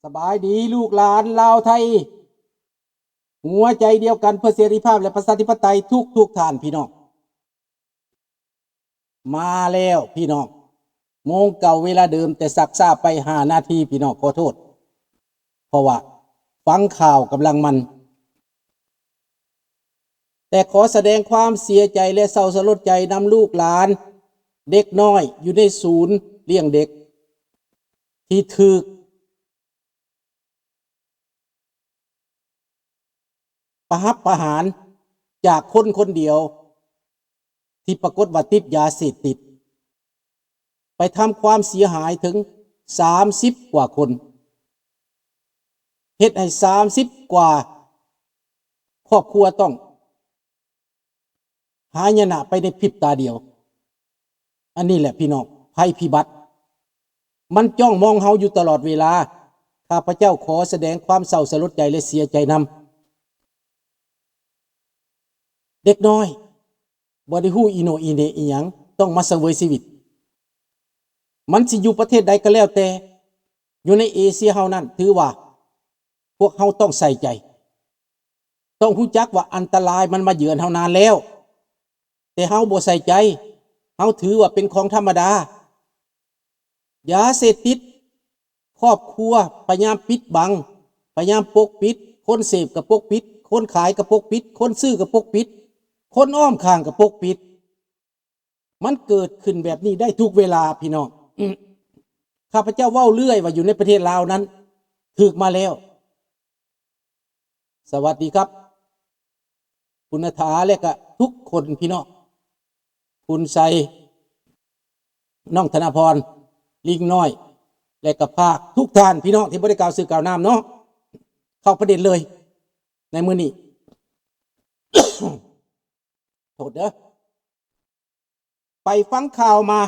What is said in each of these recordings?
ສະບາຍດີລູກຫຼານລາວໄທ ຫົວໃຈດຽວກັນເພື່ອເສລີພາບ ແລະ ປະຊາທິປະໄຕທຸກໆທ່ານພີ່ນ້ອງ. ມາແລ້ວພີ່ນ້ອງ ໂມງເກົ່າເວລາເດີມ ແຕ່ຊັກຊ້າໄປຫ້ານາທີພີ່ນ້ອງ ຂໍໂທດ ເພາະວ່າຟັງຂ່າວກຳລັງມັນ. ແຕ່ຂໍສະແດງຄວາມເສຍໃຈ ແລະ ເສົ້າສະຫຼົດໃຈນຳລູກຫຼານເດັກນ້ອຍຢູ່ໃນສູນລ້ຽງເດັກ ທີ່ຖືກ ປະຫັບປະຫານຈາກຄົນຄົນດຽວ ທີ່ປາກົດວ່າຕິດຢາເສບຕິດ ໄປທຳຄວາມເສຍຫາຍເຖິງສາມສິບກວ່າຄົນ ເຮັດໃຫ້ສາມສິບກວ່າຄອບຄົວຕ້ອງ ຫາຍະນະໄປໃນພິບຕາດຽວ. ອັນນີ້ແຫຼະພີ່ນ້ອງ ໄພພິບັດ ມັນຈ້ອງມອງເຮົາຢູ່ຕະຫຼອດເວລາ. ຂ້າພະເຈົ້າຂໍສະແດງຄວາມເສົ້າສະຫຼົດໃຈ ແລະ ເສຍໃຈນຳ. ເດັກນ້ອຍບໍ່ໄດ້ຮູ້ອີໂໜອີເໜອີ່ຫຍັງ ຕ້ອງມາສະເຫວີຍຊີວິດ. ມັນຊິຢູ່ປະເທດໃດກໍແລ້ວແຕ່ ຢູ່ໃນເອເຊຍເຮົານັ້ນ ຖືວ່າພວກເຮົາຕ້ອງໃສ່ໃຈ. ຕ້ອງຮູ້ຈັກວ່າອັນຕະລາຍມັນມາເຢືອນເຮົານານແລ້ວ ແຕ່ເຮົາບໍ່ໃສ່ໃຈ ເຮົາຖືວ່າເປັນຂອງທຳມະດາ. ຢາເສບຕິດ ຄອບຄົວພະຍາຍາມປິດບັງ ພະຍາຍາມປົກປິດ ຄົນເສບກໍປົກປິດ ຄົນຂາຍກໍປົກປິດ ຄົນຊື້ກໍປົກປິດ ຄົນອ້ອມຂ້າງກໍປົກປິດ. ມັນເກີດຂຶ້ນແບບນີ້ໄດ້ທຸກເວລາພີ່ນ້ອງ. ຂ້າພະເຈົ້າເວົ້າເລື້ອຍວ່າຢູ່ໃນປະເທດລາວນັ້ນຖືກມາແລ້ວ. ສະຫວັດດີຄັບ ຄຸນນະຖາ ແລະກະທຸກຄົນພີ່ນ້ອງ ຄຸນໄຊ ນ້ອງທະນະພອນ ລິງນ້ອຍ ແລະກະພາກທຸກທ່ານພີ່ນ້ອງທີ່ບໍ່ໄດ້ກ່າວຊື່ກ່າວນາມເນາະ. ເຂົ້າປະເດັນເລີຍໃນມື້ນີ້ ໂທດເດີ. ໄປຟັງຂ່າວມາ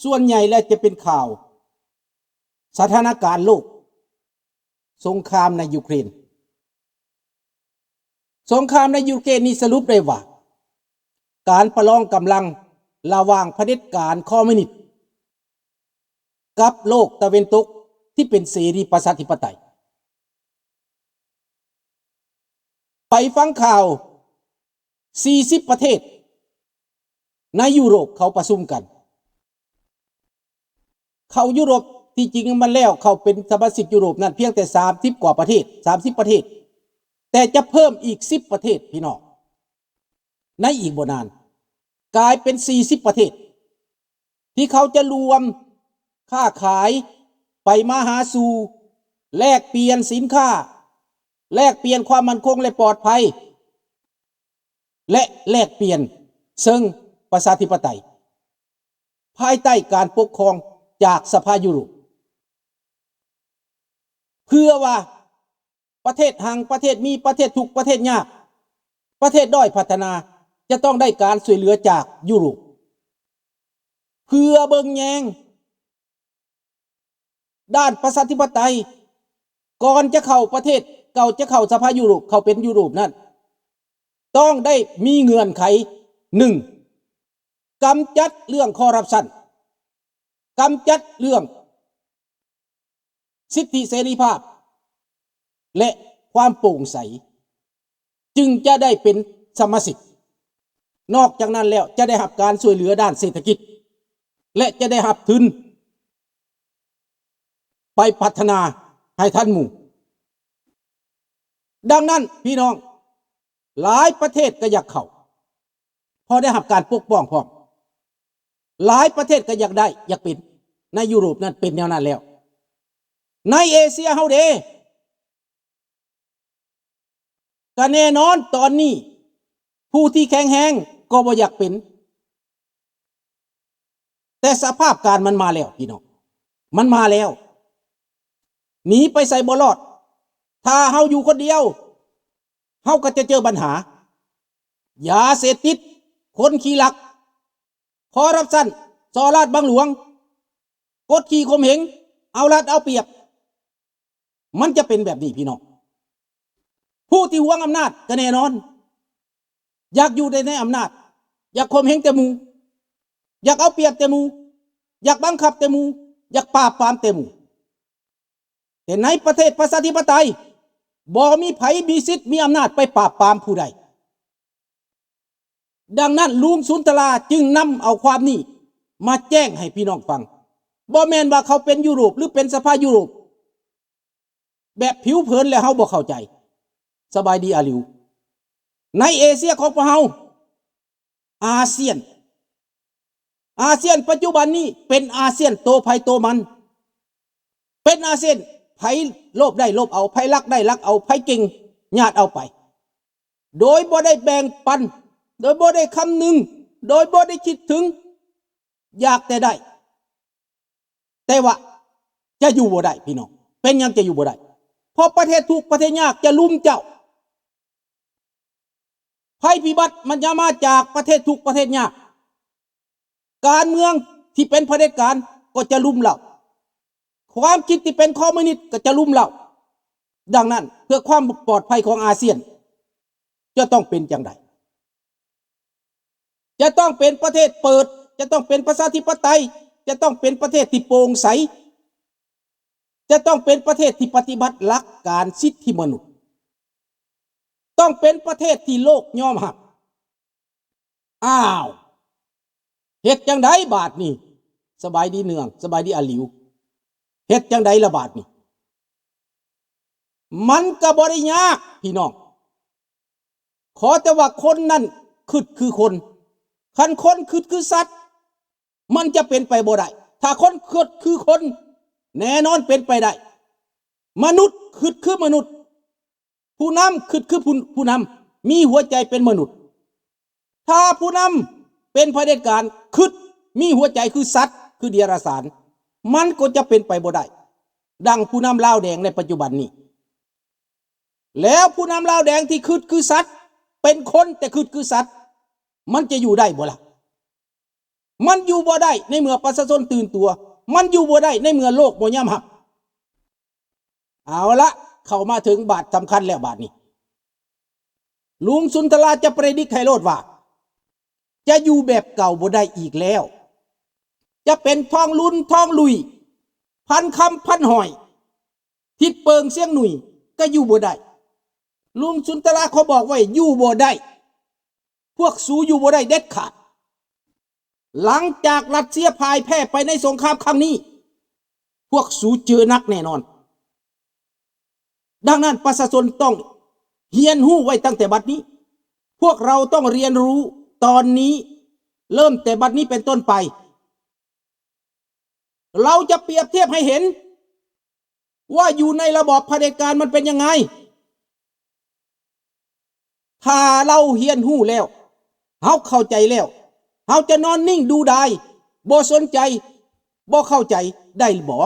ສ່ວນໃຫຍ່ແລ້ວຈະເປັນຂ່າວສະຖານະການໂລກ ສົງຄາມໃນຢູເຄຣນ. ສົງຄາມໃນຢູເຄຣນນີ້ສະຫຼຸບໄດ້ວ່າ ການປະລອງກຳລັງລະຫວ່າງຜະເດັດການຄອມມິວນິດ ກັບໂລກຕາເວັນຕົກທີ່ເປັນເສລີປະຊາທິປະໄຕ. ໄປຟັງຂ່າວ ສີ່ສິບປະເທດໃນຢູໂຣບເຂົາປະຊຸມກັນ. ເຂົ້າຢູໂຣບ ທີ່ຈິງມັນແລ້ວເຂົ້າເປັນສະມາຊິກຢູໂຣບນັ້ນພຽງແຕ່ສາມສິບກວ່າປະເທດ ສາມສິບປະເທດ ແຕ່ຈະເພີ່ມອີກສິບປະເທດພີ່ນ້ອງ ໃນອີກບໍ່ນານ ກາຍເປັນສີ່ສິບປະເທດ ທີ່ເຂົາຈະລວມຄ້າຂາຍ ໄປມາຫາສູ່ ແລກປ່ຽນສິນຄ້າ ແລກປ່ຽນຄວາມໝັ້ນຄົງ ແລະ ປອດໄພ ແລະ ແລກປ່ຽນເຊີງປະຊາທິປະໄຕ ພາຍໃຕ້ການປົກຄອງຈາກສະພາຢູໂຣບ ເພື່ອວ່າ ປະເທດຮັ່ງ ປະເທດມີ ປະເທດທຸກ ປະເທດຍາກ ປະເທດດ້ອຍພັດທະນາ ຈະຕ້ອງໄດ້ການຊ່ວຍເຫຼືອຈາກຢູໂຣບ ເພື່ອເບິ່ງແຍງດ້ານປະຊາທິປະໄຕ. ກ່ອນຈະເຂົ້າປະເທດ ກ່ອນຈະເຂົ້າສະພາຢູໂຣບ ເຂົ້າເປັນຢູໂຣບນັ້ນ ຕ້ອງໄດ້ມີເງື່ອນໄຂ ໜຶ່ງ ກຳຈັດເລື່ອງຄໍຣັບຊັນ ກຳຈັດເລື່ອງ ສິດທິເສລີພາບ ແລະ ຄວາມໂປ່ງໃສ ຈຶ່ງຈະໄດ້ເປັນສະມາຊິກ. ນອກຈາກນັ້ນແລ້ວ ຈະໄດ້ຮັບການຊ່ວຍເຫຼືອດ້ານເສດຖະກິດ ແລະ ຈະໄດ້ຮັບທຶນໄປພັດທະນາໃຫ້ທັນໝູ່. ດັ່ງນັ້ນ ພີ່ນ້ອງ ຫຼາຍປະເທດກໍຢາກເຂົ້າ ເພາະໄດ້ຮັບການປົກປ້ອງພ້ອມ. ຫຼາຍປະເທດກໍຢາກໄດ້ ຢາກເປັນ. ໃນຢູໂຣບນັ້ນເປັນແນວນັ້ນແລ້ວ. ໃນເອເຊຍເຮົາເດ ກໍແນ່ນອນຕອນນີ້ ຜູ້ທີ່ແຂງແຮງກໍບໍ່ຢາກເປັນ. ແຕ່ສະພາບການມັນມາແລ້ວ ພີ່ນ້ອງ ມັນມາແລ້ວ ໜີໄປໃສບໍ່ລອດ. ຖ້າເຮົາຢູ່ຄົນດຽວ ເຮົາກໍຈະເຈີບັນຫາ ຢາເສບຕິດ, ຄົນຂີ້ລັກ, ຄໍຣັບຊັນ, ສໍ້ລາດບັງຫຼວງ, ກົດຂີ່ຂົ່ມເຫງ, ເອົາລັດເອົາປຽບ. ມັນຈະເປັນແບບນີ້ ພີ່ນ້ອງ. ຜູ້ທີ່ຫວງອຳນາດກໍແນ່ນອນ ຢາກຢູ່ແຕ່ໃນອຳນາດ, ຢາກຂົ່ມເຫງແຕ່ໝູ່, ຢາກເອົາປຽບແຕ່ໝູ່, ຢາກບັງຄັບແຕ່ໝູ່, ຢາກປາບປາມແຕ່ໝູ່. ແຕ່ໃນປະເທດປະຊາທິປະໄຕ ບໍ່ມີໃຜມີສິດມີອຳນາດໄປປາບປາມຜູ້ໃດ. ດັ່ງນັ້ນ ລຸງສຸນທະລາຈຶ່ງນຳເອົາຄວາມນີ້ມາແຈ້ງໃຫ້ພີ່ນ້ອງຟັງ. ບໍ່ແມ່ນວ່າເຂົາເປັນຢູໂຣບ ຫຼື ເປັນສະພາຢູໂຣບ ແບບຜິວເຜິນແລ້ວເຮົາບໍ່ເຂົ້າໃຈ. ສະບາຍດີອາລິວ. ໃນເອເຊຍຂອງພວກເຮົາ ອາຊຽນ ອາຊຽນປັດຈຸບັນນີ້ເປັນອາຊຽນໂຕໃຜໂຕມັນ, ເປັນອາຊຽນໃຜໂລບໄດ້ໂລບເອົາ, ໃຜລັກໄດ້ລັກເອົາ, ໃຜເກັ່ງຍາດເອົາໄປ ໂດຍບໍ່ໄດ້ແບ່ງປັນ, ໂດຍບໍ່ໄດ້ຄຳນຶງ, ໂດຍບໍ່ໄດ້ຄິດເຖິງ, ຢາກແຕ່ໄດ້. ແຕ່ວ່າຈະຢູ່ບໍ່ໄດ້ພີ່ນ້ອງ. ເປັນຫຍັງຈະຢູ່ບໍ່ໄດ້? ເພາະປະເທດທຸກປະເທດຍາກຈະລຸມເຈົ້າ. ໄພພິບັດມັນຈະມາຈາກປະເທດທຸກປະເທດຍາກ. ການເມືອງທີ່ເປັນຜະເດັດການກໍຈະລຸມເລົາ. ຄວາມຄິດທີ່ເປັນຄອມມູນິດກໍຈະລຸມເລົາ. ດັ່ງນັ້ນ ເພື່ອຄວາມປອດໄພຂອງອາຊຽນ ຈະຕ້ອງເປັນຈັ່ງໃດ? ຈະຕ້ອງເປັນປະເທດເປີດ, ຈະຕ້ອງເປັນປະຊາທິປະໄຕ, ຈະຕ້ອງເປັນປະເທດທີ່ໂປ່ງໃສ, ຈະຕ້ອງເປັນປະເທດທີ່ປະຕິບັດຫຼັກການສິດທິມະນຸດ, ຕ້ອງເປັນປະເທດທີ່ໂລກຍອມຮັບ. ອ້າວ ເຮັດຈັ່ງໃດບາດນີ້? ສະບາຍດີເນືອງ, ສະບາຍດີອາຫຼິວ. ເຮັດຈັ່ງໃດລະບາດນີ້? ມັນກໍບໍ່ໄດ້ຍາກພີ່ນ້ອງ. ຂໍແຕ່ວ່າຄົນນັ້ນຄິດຄືຄົນ. ຄັນຄົນຄິດຄືສັດ ມັນຈະເປັນໄປບໍ່ໄດ້. ຖ້າຄົນຄິດຄືຄົນ ແນ່ນອນເປັນໄປໄດ້. ມະນຸດຄິດຄືມະນຸດ, ຜູ້ນຳຄິດຄືຜູ້ ຜູ້ນຳ, ມີຫົວໃຈເປັນມະນຸດ. ຖ້າຜູ້ນຳເປັນຜະເດັດການ, ຄິດມີຫົວໃຈຄືສັດ, ຄືເດຍລະສານ, ມັນກໍຈະເປັນໄປບໍ່ໄດ້. ດັ່ງຜູ້ນຳລາວແດງໃນປັດຈຸບັນນີ້. ແລ້ວຜູ້ນຳລາວແດງທີ່ຄິດຄືສັດ, ເປັນຄົນແຕ່ຄິດຄືສັດ, ມັນຈະຢູ່ໄດ້ບໍ່ລະ? ມັນຢູ່ບໍ່ໄດ້ໃນເມື່ອປະຊາຊົນຕື່ນຕົວ, ມັນຢູ່ບໍ່ໄດ້ໃນເມື່ອໂລກບໍ່ຍອມຮັບ. ເອົາລະ, ເຂົ້າມາເຖິງບາດສຳຄັນແລ້ວບາດນີ້. ລຸງສຸນທະລາຈະປະດິກໃຫ້ໂລດວ່າ ຈະຢູ່ແບບເກົ່າບໍ່ໄດ້ອີກແລ້ວ. ຈະເປັນທອງລຸນທອງລຸຍ, ພັນຄຳພັນຫອຍ, ທິດເປິງຊຽງໜຸ່ຍ ກໍຢູ່ບໍ່ໄດ້. ລຸງສຸນທະລາຂໍບອກໄວ້, ຢູ່ບໍ່ໄດ້. ພວກສູຢູ່ບໍ່ໄດ້ເດັດຂາດ. ຫຼັງຈາກລັດເຊຍພ່າຍແພ້ໄປໃນສົງຄາມຄັ້ງນີ້, ພວກສູເຈີໜັກແນ່ນອນ. ດັ່ງນັ້ນ ປະຊາຊົນຕ້ອງຮຽນຮູ້ໄວ້ຕັ້ງແຕ່ບັດນີ້. ພວກເຮົາຕ້ອງຮຽນຮູ້ຕອນນີ້, ເລີ່ມແຕ່ບັດນີ້ເປັນຕົ້ນໄປ. ເຮົາຈະປຽບທຽບໃຫ້ເຫັນ ວ່າຢູ່ໃນລະບອບຜະເດັດການມັນເປັນຍັງໄງ. ຖ້າເຮົາຮຽນຮູ້ແລ້ວ, ເຮົາເຂົ້າໃຈແລ້ວ, ເຮົາຈະນອນນິ່ງດູດາຍ, ບໍ່ສົນໃຈ, ບໍ່ເຂົ້າໃຈໄດ້ບໍ່?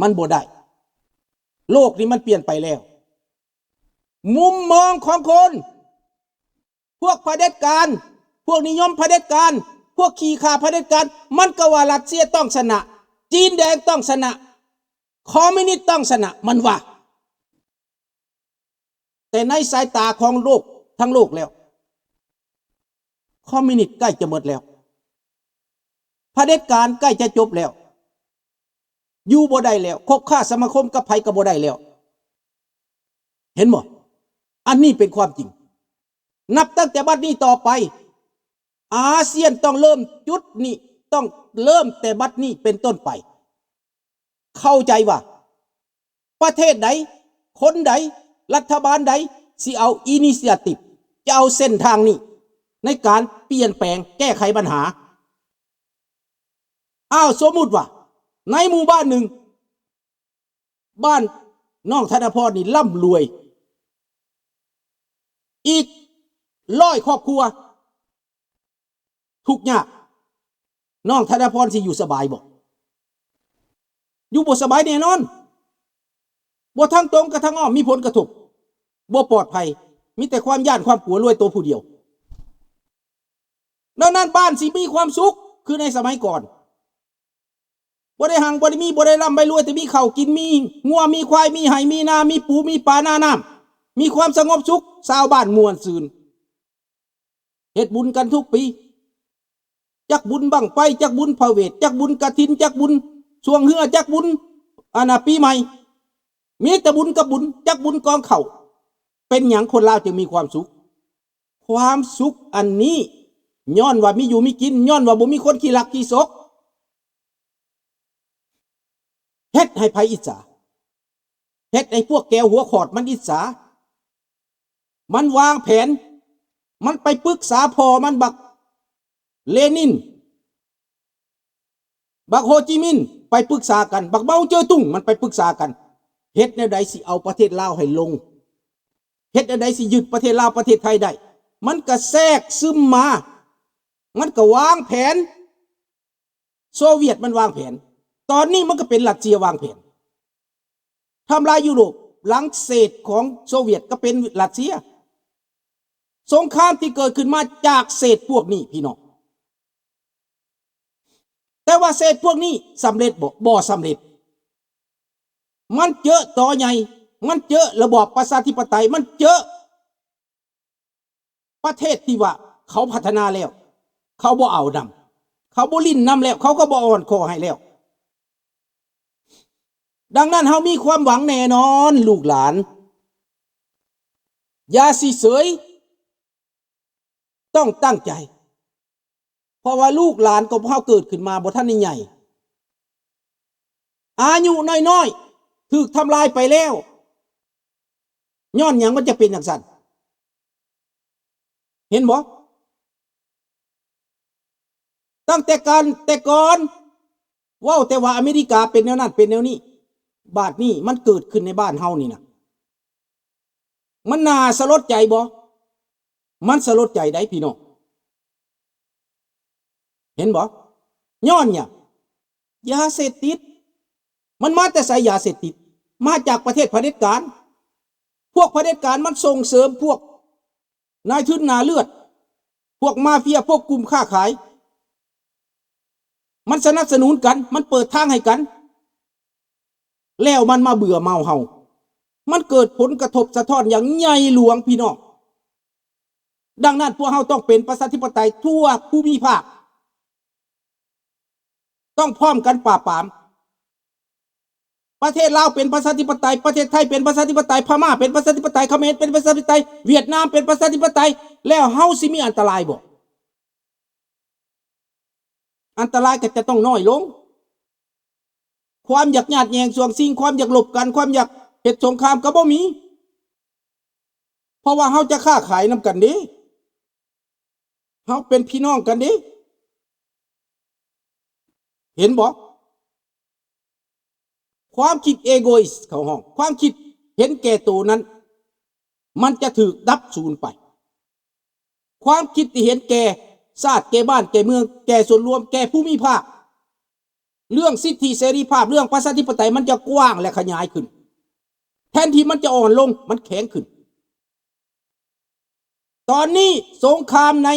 ມັນບໍ່ໄດ້. ໂລກນີ້ມັນປ່ຽນໄປແລ້ວ. ມຸມມອງຂອງຄົນ ພວກຜະເດັດການ, ພວກນິຍົມຜະເດັດການ, ພວກຂີ້ຂ້າຜະເດັດການ, ມັນກໍວ່າຣັດເຊຍຕ້ອງຊະນະ, ຈີນແດງຕ້ອງຊະນະ, ຄອມມິວນິດຕ້ອງຊະນະ, ມັນວ່າ. ແຕ່ໃນສາຍຕາຂອງໂລກ, ທັງໂລກແລ້ວ, ຄອມມິວນິດໃກ້ຈະໝົດແລ້ວ, ຜະເດັດການໃກ້ຈະຈົບແລ້ວ, ຢູ່ບໍ່ໄດ້ແລ້ວ, ຄົບຄ້າສະມາຄົມກັບໃຜກໍບໍ່ໄດ້ແລ້ວ. ເຫັນບໍ່? ອັນນີ້ເປັນຄວາມຈິງ. ນັບຕັ້ງແຕ່ບັດນີ້ຕໍ່ໄປ, ອາຊຽນຕ້ອງເລີ່ມຈຸດນີ້, ຕ້ອງເລີ່ມແຕ່ບັດນີ້ເປັນຕົ້ນໄປ. ເຂົ້າໃຈວ່າ ປະເທດໃດ, ຄົນໃດ, ລັດຖະບານໃດ ຊິເອົາ initiative, ຈະເອົາເສັ້ນທາງນີ້ໃນການປ່ຽນແປງແກ້ໄຂບັນຫາ. ອ້າວ, ສົມມຸດວ່າ ໃນໝູ່ບ້ານໜຶ່ງ, ບ້ານນ້ອງທະນະພອນນີ້ລ່ຳລວຍ, ອີກຮ້ອຍຄອບຄົວທຸກຍາກ, ນ້ອງທະນະພອນຊິຢູ່ສະບາຍບໍ່? ຢູ່ບໍ່ສະບາຍແນ່ນອນ. ບໍ່ທາງຕົງກໍທາງອ້ອມມີຜົນກະທົບ, ບໍ່ປອດໄພ, ມີແຕ່ຄວາມຢ້ານຄວາມກົວ, ລວຍໂຕຜູ້ດຽວ. ດັ່ງນັ້ນ ບ້ານຊິມີຄວາມສຸກຄືໃນສະໄໝກ່ອນ. ບໍ່ໄດ້ຮັ່ງ ບໍ່ໄດ້ມີ ບໍ່ໄດ້ລ່ຳໄດ້ລວຍ, ແຕ່ມີເຂົ້າກິນ, ມີງົວ ມີຄວາຍ, ມີໄຮ່ ມີນາ, ມີປູ ມີປາ ນານ້ຳ, ມີຄວາມສະຫງົບສຸກ, ຊາວບ້ານມ່ວນຊື່ນ, ເຮັດບຸນກັນທຸກປີ. ຈັກບຸນບັ້ງໄຟ, ຈັກບຸນພະເວດ, ຈັກບຸນກະຖິນ, ຈັກບຸນຊ່ວງເຮືອ, ຈັກບຸນ ອັນນ່າ ປີໃໝ່. ມີແຕ່ບຸນກັບບຸນ, ຈັກບຸນກອງເຂົ້າ. ເປັນຫຍັງຄົນລາວຈຶ່ງມີຄວາມສຸກ? ຄວາມສຸກອັນນີ້ ຍ້ອນວ່າມີຢູ່ມີກິນ, ຍ້ອນວ່າບໍ່ມີຄົນຂີ້ລັກຂີ້ສົກ. ເຮັດໃຫ້ໃຜອິດສາ? ເຮັດໃຫ້ພວກແກວຫົວຂອດມັນອິດສາ. ມັນວາງແຜນ, ມັນໄປປຶກສາພໍ່ມັນ ບັກເລນິນ, ບັກໂຮຈິມິນ ໄປປຶກສາກັນ, ບັກເມົາເຈີຕຸງມັນໄປປຶກສາກັນ, ເຮັດແນວໃດຊິເອົາປະເທດລາວໃຫ້ລົງ, ເຮັດແນວໃດຊິຍຶດປະເທດລາວປະເທດໄທໄດ້. ມັນກະແຊກຊຶມມາ, ມັນກະວາງແຜນ. ໂຊວຽດມັນວາງແຜນ, ຕອນນີ້ມັນກໍເປັນຣັດເຊຍວາງແຜນ ທຳລາຍຢູໂຣບ. ຫຼັງເສດຂອງໂຊວຽດກໍເປັນຣັດເຊຍ. ສົງຄາມທີ່ເກີດຂຶ້ນມາຈາກເສດພວກນີ້ ພີ່ນ້ອງ. ແຕ່ວ່າເສດພວກນີ້ສຳເລັດບໍ່? ບໍ່ສຳເລັດ. ມັນເຈີຕໍ່ໃຫຍ່, ມັນເຈີລະບອບປະຊາທິປະໄຕ, ມັນເຈີ ປະເທດທີ່ວ່າເຂົາພັດທະນາແລ້ວ, ເຂົາບໍ່ເອົານຳ, ເຂົາບໍ່ຫຼິ້ນນຳແລ້ວ, ເຂົາກໍບໍ່ອ່ອນຂໍ້ໃຫ້ແລ້ວ. ດັ່ງນັ້ນ ເຮົາມີຄວາມຫວັງແນ່ນອນ ລູກຫຼານ, ຢ່າຊິເສີຍ, ຕ້ອງຕັ້ງໃຈ. ເພາະວ່າລູກຫຼານຂອງພວກເຮົາເກີດຂຶ້ນມາບໍ່ທັນໄດ້ໃຫຍ່, ອາຍຸນ້ອຍໆ ຖືກທຳລາຍໄປແລ້ວ. ຍ້ອນຫຍັງມັນຈະເປັນຈັ່ງຊັ້ນ? ເຫັນບໍ່? ຕັ້ງແຕ່ການ ແຕ່ກ່ອນ ເວົ້າແຕ່ວ່າອາເມລິກາເປັນແນວນັ້ນເປັນແນວນີ້, ບາດນີ້ມັນເກີດຂຶ້ນໃນບ້ານເຮົານີ້ນະ. ມັນໜ້າສະຫຼົດໃຈບໍ່? ມັນສະຫຼົດໃຈໃດ໋ ພີ່ນ້ອງ. ເຫັນບໍ່? ຍ້ອນຫຍັງ? ຢາເສບຕິດ. ມັນມາແຕ່ໃສ? ຢາເສບຕິດ ມາຈາກປະເທດຜະເດັດການ. ພວກຜະເດັດການມັນສົ່ງເສີມພວກນາຍທຶນໜ້າເລືອດ, ພວກມາເຟຍ, ພວກກຸ່ມຄ້າຂາຍ. ມັນສະໜັບສະໜູນກັນ, ມັນເປີດທາງໃຫ້ກັນ. ແລ້ວມັນມາເບື່ອເມົາເຮົາ. ມັນເກີດຜົນກະທົບສະທ້ອນຢ່າງໃຫຍ່ຫຼວງ ພີ່ນ້ອງ. ດັ່ງນັ້ນ ພວກເຮົາຕ້ອງເປັນປະຊາທິປະໄຕທົ່ວພູມີພາກ. ຕ້ອງພ້ອມກັນປາບປາມ. ປະເທດລາວເປັນປະຊາທິປະໄຕ, ປະເທດໄທເປັນປະຊາທິປະໄຕ, ພະມ້າເປັນປະຊາທິປະໄຕ, ຂະເໝນເປັນປະຊາທິປະໄຕ, ຫວຽດນາມເປັນປະຊາທິປະໄຕ, ແລ້ວເຮົາຊິມີອັນຕະລາຍບໍ່? ອັນຕະລາຍກໍຈະຕ້ອງນ້ອຍລົງ. ຄວາມຢາກຍາດແຍ່ງສວງຊິງ, ຄວາມຢາກລົບກັນ, ຄວາມຢາກເຮັດສົງຄາມກໍບໍ່ມີ. ເພາະວ່າເຮົາຈະຄ້າຂາຍນຳກັນເດ້. ເຮົາເປັນພີ່ນ້ອງກັນເດ້. ເຫັນບໍ່? ຄວາມຄິດ egoist ເຂົາຮ້ອງ, ຄວາມຄິດເຫັນແກ່ໂຕນັ້ນ ມັນຈະຖືກດັບສູນໄປ. ຄວາມຄິດທີ່ເຫັນແກ່ຊາດ, ແກ່ບ້ານ, ແກ່ເມືອງ, ແກ່ສ່ວນລວມ, ແກ່ພູມີພາກ, ເລື່ອງສິດທິເສລີພາບ, ເລື່ອງປະຊາທິປະໄຕ ມັນຈະກວ້າງ ແລະ ຂະຫຍາຍຂຶ້ນ. ແທນທີ່ມັນຈະອ່ອນລົງ, ມັນແຂງຂຶ້ນ. ຕອນນີ້ສົງຄາມໃນ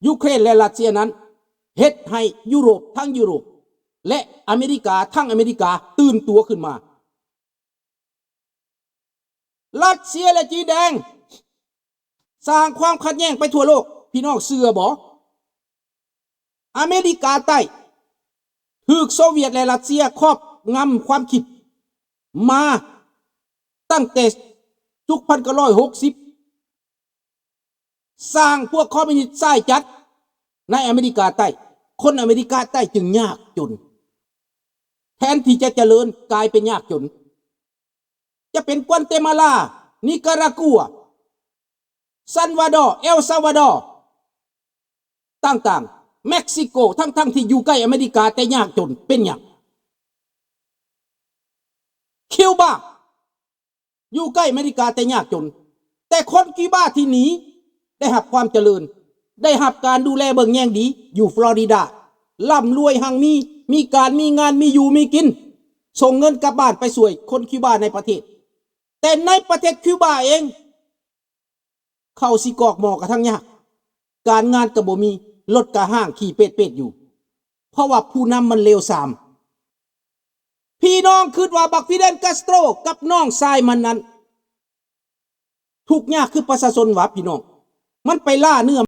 ຢູເຄຣນ ແລະ ຣັດເຊຍນັ້ນ ເຮັດໃຫ້ຢູໂຣບ ທັງຢູໂຣບ ແລະ ອາເມລິກາ ທັງອາເມລິກາ ຕື່ນຕົວຂຶ້ນມາ. ຣັດເຊຍ ແລະ ຈີນແດງ ສ້າງຄວາມຂັດແຍ່ງໄປທົ່ວໂລກ. ພີ່ນ້ອງເຊື່ອບໍ່? ອາເມລິກາໃຕ້ ຖືກໂຊວຽດ ແລະ ຣັດເຊຍຄອບງຳຄວາມຄິດມາຕັ້ງແຕ່ ໜຶ່ງພັນເກົ້າຮ້ອຍຫົກສິບ ສ້າງພວກຄອມມິວນິດຊາຍຈັດໃນອາເມລິກາໃຕ້. ຄົນອາເມລິກາໃຕ້ຈຶ່ງຍາກຈົນ, ແທນທີ່ຈະຈະເລີນ ກາຍເປັນຍາກຈົນ. ຈະເປັນກວາເຕມາລາ, ນິກາຣາກົວ, ຊັນວາດໍ, ເອລຊາວາດໍ ຕ່າງໆ, ເມັກຊິໂກ, ທັງໆທີ່ຢູ່ໃກ້ອາເມລິກາແຕ່ຍາກຈົນ. ເປັນຫຍັງ? ຄິວບາ ຢູ່ໃກ້ອາເມລິກາແຕ່ຍາກຈົນ, ແຕ່ຄົນຄິວບາທີ່ໜີ ໄດ້ຮັບຄວາມຈະເລີນ, ໄດ້ຮັບການດູແລເບິ່ງແຍງດີ ຢູ່ຟລໍຣິດາ, ລ່ຳລວຍຮັ່ງມີ, ມີການມີງານ, ມີຢູ່ມີກິນ, ສົ່ງເງິນກັບບ້ານໄປຊ່ວຍຄົນຄິວບາໃນປະເທດ. ແຕ່ໃນປະເທດຄິວບາເອງ ເຂົ້າຊິກອກໝໍ້ກະທັງຍາກ, ການງານກະບໍ່ມີ, ລົດກະຮ້າງຂີ່ເປດໆຢູ່, ເພາະວ່າຜູ້ນຳມັນເລວຊາມ. ພີ່ນ້ອງຄິດວ່າບັກຟີເດນກາສໂຕຣກັບນ້ອງຊາຍມັນນັ້ນ ທຸກຍາກຄືປະຊາຊົນຫວາ ພີ່ນ້ອງ? ມັນໄປລ່າເນື້ອ